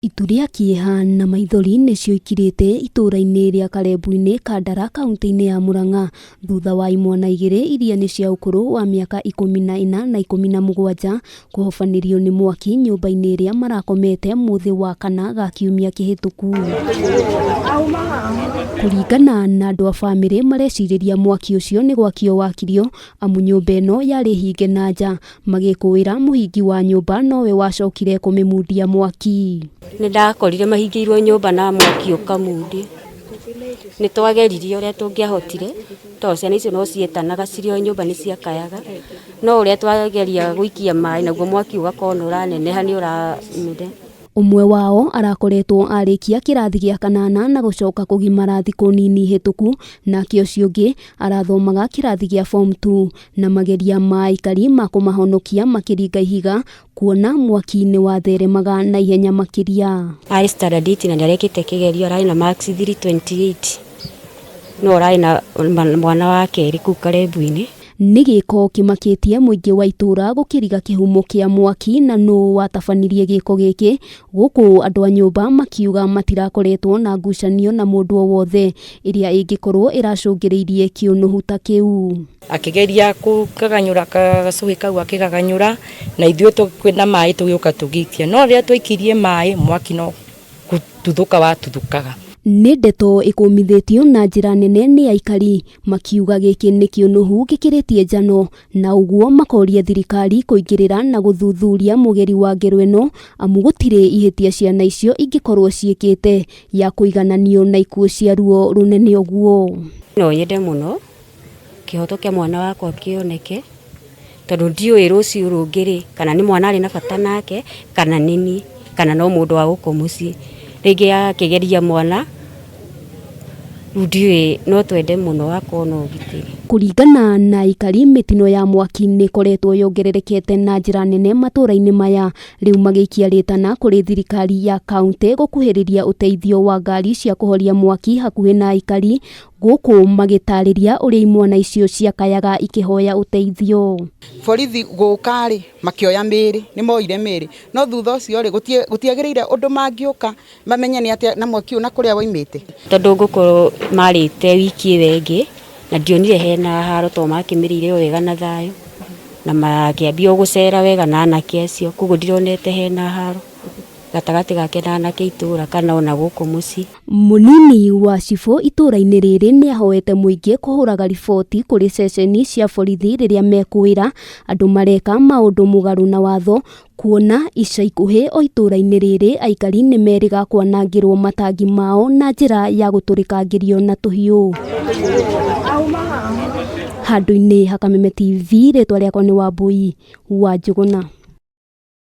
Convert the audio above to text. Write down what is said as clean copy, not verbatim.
Itu rĩa kĩeha na maithori nĩcio ikirĩte itũũra-inĩ rĩa Kalembu-inĩ, Kandara, kauntĩ-inĩ ya Murang'a thutha wa imwana igĩrĩ iria nĩ cia ũkũrũ wa mĩaka 14 na 17 kũhobanĩrio nĩ mwaki nyũmba-inĩ ĩrĩa marakomete mũthĩ wa kana ga kiumia kĩhĩtũku. Kũringana na andũ a bamĩrĩ marecirĩria mwaki ũcio nĩ gwakio wakirio amu nyũmba ĩno yarĩ hinge na nja. Magĩkũĩra mũhingi wa nyũmba nowe wacokire kũmĩmundia mwaki. Nĩ ndakorire mahingĩirwo nyũmba na mwaki ũkamundia. Nĩ twageririe ũrĩa tũngĩahotire tondũ ciana icio no cietanaga cirĩ o nyũmba nĩ ciakayaga, no ũrĩa twageria gũikia maĩ naguo mwaki ũgakorwo nĩ ũraneneha nĩ ũraneneha. Ũmwe wao arakoretwo arĩkia kĩrathi gĩa kanana na gũcoka kũgimara thikũ nini hĩtũku, nake ũcio ũngĩ arathomaga kĩrathi gĩa form 2 na mageria ma aikari ma kũmahonokia makĩringa ihiga kuona mwaki nĩ watheremaga na ihenya makĩria. Arĩ standard 8 na nĩarekĩte kĩgerio ararĩ na marks 328 no ũrarĩ na mwana wa kerĩ kũu Kalembu-inĩ. Nĩ gĩko kĩmakĩtie mũingĩ wa itũũra gũkĩriga kĩhumo kĩa mwaki na nũ watabanirie gĩko gĩkĩ, gũkũ andũ a nyũmba makiuga matirakoretwo na ngucanio na mũndũ o wothe ĩrĩa ĩngĩkorwo ĩracũngĩrĩirie kĩũnũhu ta kĩu. Akĩgeria kũgaganyũra gacũhĩ kau akĩgaganyũra na ithuĩ kwĩna maĩ tũgĩũka tũgĩikia, no rĩrĩa twaikirie maĩ mwaki no gũtuthũka watuthũkaga. Nĩ ndeto ĩkũmithĩtio na njĩra nene nĩ aikari makiuga gĩkĩ nĩ kĩũnũhu gĩkĩrĩtie njano na ũguo makoria thirikari kũingĩrĩra na gũthuthuria mũgeri wa ngero ĩno amu gũtirĩ ihĩtia ciana icio ingĩkorwo ciĩkĩte ya kũigananio na ikuũ cia ruo rũnene ũguo. No nyende mũno kĩhoto kĩa mwana wakwa kĩoneke tondũ ndiũĩ rũciũ rũngĩ rĩ kana nĩ mwana arĩ na bata nake kana nĩ niĩ kana no mũndũ wa gũkũ mũciĩ, rĩngĩ akĩgeria mwana rĩu ndiũĩ, no twende mũno akorwo na ũgitĩri. Kũringana na aikari mĩtino ya mwaki nĩ ĩkoretwo yongererekete na njĩra nene matũũra-inĩ maya, rĩu magĩikia rĩtana kũrĩ thirikari ya kauntĩ gũkuhĩrĩria ũteithio wa ngari cia kũhoria mwaki hakuhĩ na aikari, gũkũ magĩtarĩria ũrĩa imwana icio ciakayaga ikĩhoya ũteithio. Borithi gũka rĩ makĩoya mĩĩrĩ, nĩ moire mĩĩrĩ, no thutha ũcio rĩ gũtiagĩrĩire ũndũ mangĩũka mamenye nĩ atĩa na mwaki ũyũ na kũrĩa waimĩte. Tondũ ngũkũ marĩte wiki ĩyo ĩngĩ na ndionire hena haro tondũ makĩmĩrĩire o wega na thayũ na makĩambia o gũcera wega na anake acio, koguo ndironete hena haro gatagatĩ gake na anake itũra kana ona gũkũ mũciĩ. Mũnini wa cibũ itũũra-inĩ rĩrĩ nĩ ahoete mũingĩ kũhũraga riboti kũrĩ ceceni cia borithi rĩrĩa mekũĩra andũ mareka maũndũ mũgarũ na watho, kuona ica ikuhĩ o itũũra-inĩ rĩrĩ aikari nĩ merĩga kwanangĩrwo matangi mao na njĩra ya gũtũrĩkangĩrio na tũhiũ. Handũ-inĩ ha Kameme TV, rĩtwa rĩakwa nĩ Wambui wa Njũgũna.